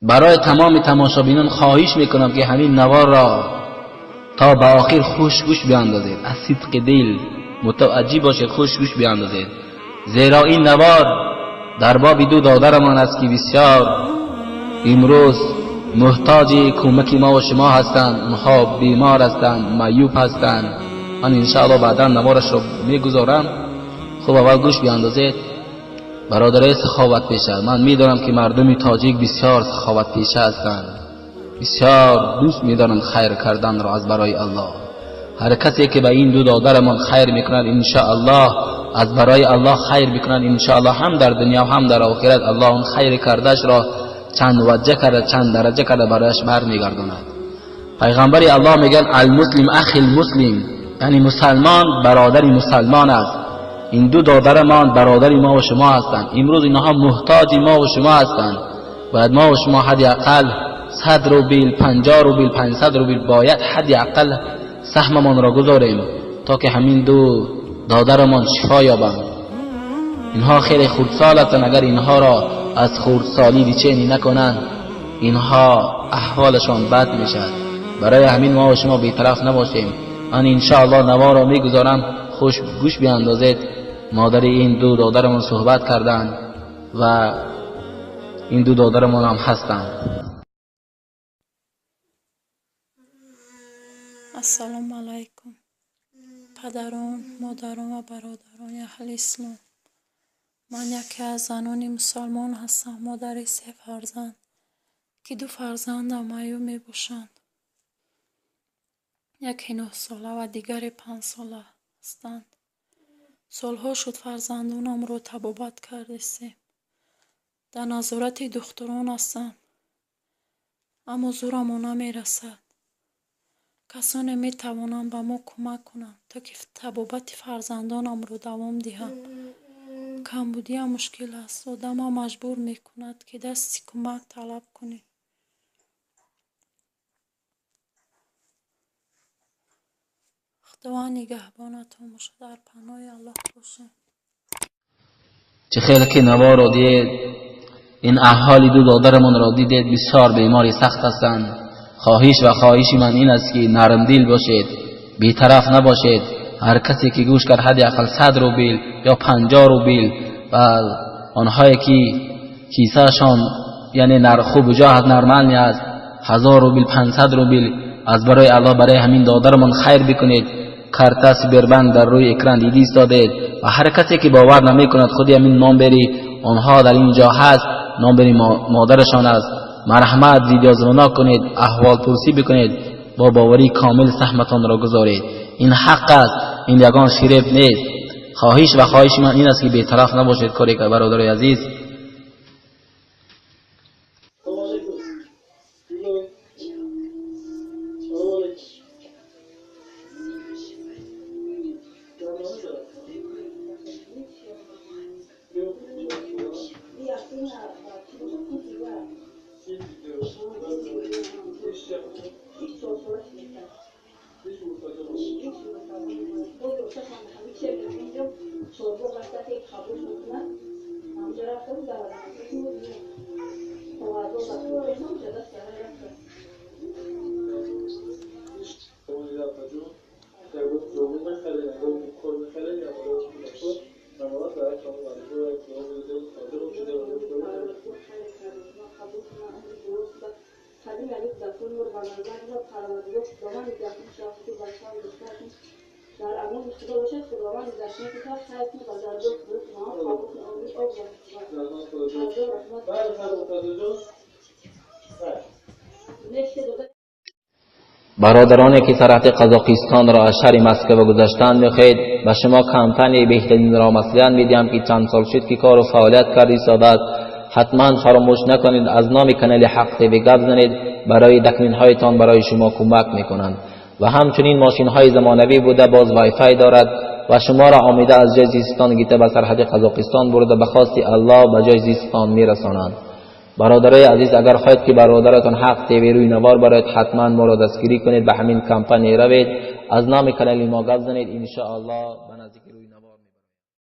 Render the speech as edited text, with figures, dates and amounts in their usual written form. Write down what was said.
برای تمام تماشابینان خواهش میکنم که همین نوار را تا به آخر خوش گوش بیاندازید، از صدق دل متوجه باشید، خوش گوش بیاندازید، زیرا این نوار در باب دو دادرمان است که بسیار امروز محتاج کمک ما و شما هستند. اونها بیمار هستند، معیوب هستند. من انشاءالله بعدا نوارش رو میگذارم. خب اول گوش بیاندازید. برادرای سخاوت پیشه، من میدانم که مردم تاجیک بسیار سخاوت پیشه هستند، بسیار دوست میدارند خیر کردن را از برای الله. هر کسی که به این دو دادرمان خیر میکند انشاءالله از برای الله خیر میکند، انشاءالله هم در دنیا و هم در آخرت الله اون خیر کردش را چند وجه کرده، چند درجه کرده برایش برمیگرداند. پیغمبر الله میگن المسلم اخی المسلم، یعنی مسلمان برادر مسلمان است. این دو دادرمان برادر ما و شما هستند. امروز اینها محتاج ما و شما هستند. باید ما و شما حداقل 100 روبل، 50 روبل، 500 روبل باید حداقل سهممان را گذاریم تا که همین دو دادرمان شفا یابند. اینها خیلی خردسال هستند، اگر اینها را از خردسالی دیچینی نکنند اینها احوالشان بد میشد. برای همین ما و شما بیطرف نباشیم. من انشاءالله نوار را میگذارم، خوش گوش بیاندازید. مادر این دو دادرمان صحبت کردند و این دو دادرمان هم هستند. السلام علیکم پدران، مادران و برادران اهل اسلام. من یکی از زنان مسلمان هستم، مادر 3 فرزند که 2 فرزندم معیوب می باشند. یکی 9 ساله و دیگری 5 ساله هستند. سالها شد فرزندانم را طبابت کردیم. در نظارت دختران هستم، اما زورم نمیرسد. کسانی می توانند به ما کمک کنند تا که طبابت فرزندانم را دوام دهم. کمبودی هم مشکل است. آدم هم مجبور می کند که دست کمک طلب کنی. خداوند نگهبانتان باشد. در پناه الله باشید. چه خیلی که نوار را دید، این احوال دو دادرمان را دیدید، بسیار بیماری سخت هستند. خواهش و خواهش من این است که نرم دل باشید، بیطرف نباشید. هر کسی که گوش کرد حداقل 100 روبل یا 50 روبل و آنهایی که کیسهشان یعنی خوب جا هست، نرمال است، 1000 روبل، 500 روبل از برای الله برای همین دادرمان خیر بکنید. کارت سبربانک در روی اکران دیدی ایستادید و هر کسی که باور نمی کند خودی همین نامبری آنها در اینجا هست، نامبری مادرشان است. مرحمت ویدیو کنید، احوال پرسی بکنید، با باوری کامل سهمتان را گذارید. این حق است، این یگان شریف نیست. خواهش و خواهش من این است که بیطرف نباشید. کاری که برادرای عزیز برادرانی که سرحد قزاقستان را از شهر مسکو گذشتن میخواهید، به شما کمپانی بهترین را مسئولیت میدیم که چند سال شد که کار و فعالیت کرده ایستاده. حتما فراموش نکنید از نام کانال حق تیوی گپ زنید، برای دکمین هایتان برای شما کمک میکنند. و همچنین ماشین های زمانوی بوده، باز وای فای دارد و شما را آمیده از جای زیستان گیته به سرحد قزاقستان برده به خواست الله به جای زیستان میرسانند. برادرای عزیز، اگر خواهید که برادرتان حق تیوی روی نوار برایت، حتما ما را دستگیری کنید، به همین کمپانی روید، از نام کانال ما گپ زنید، ان شاء الله به نزدیک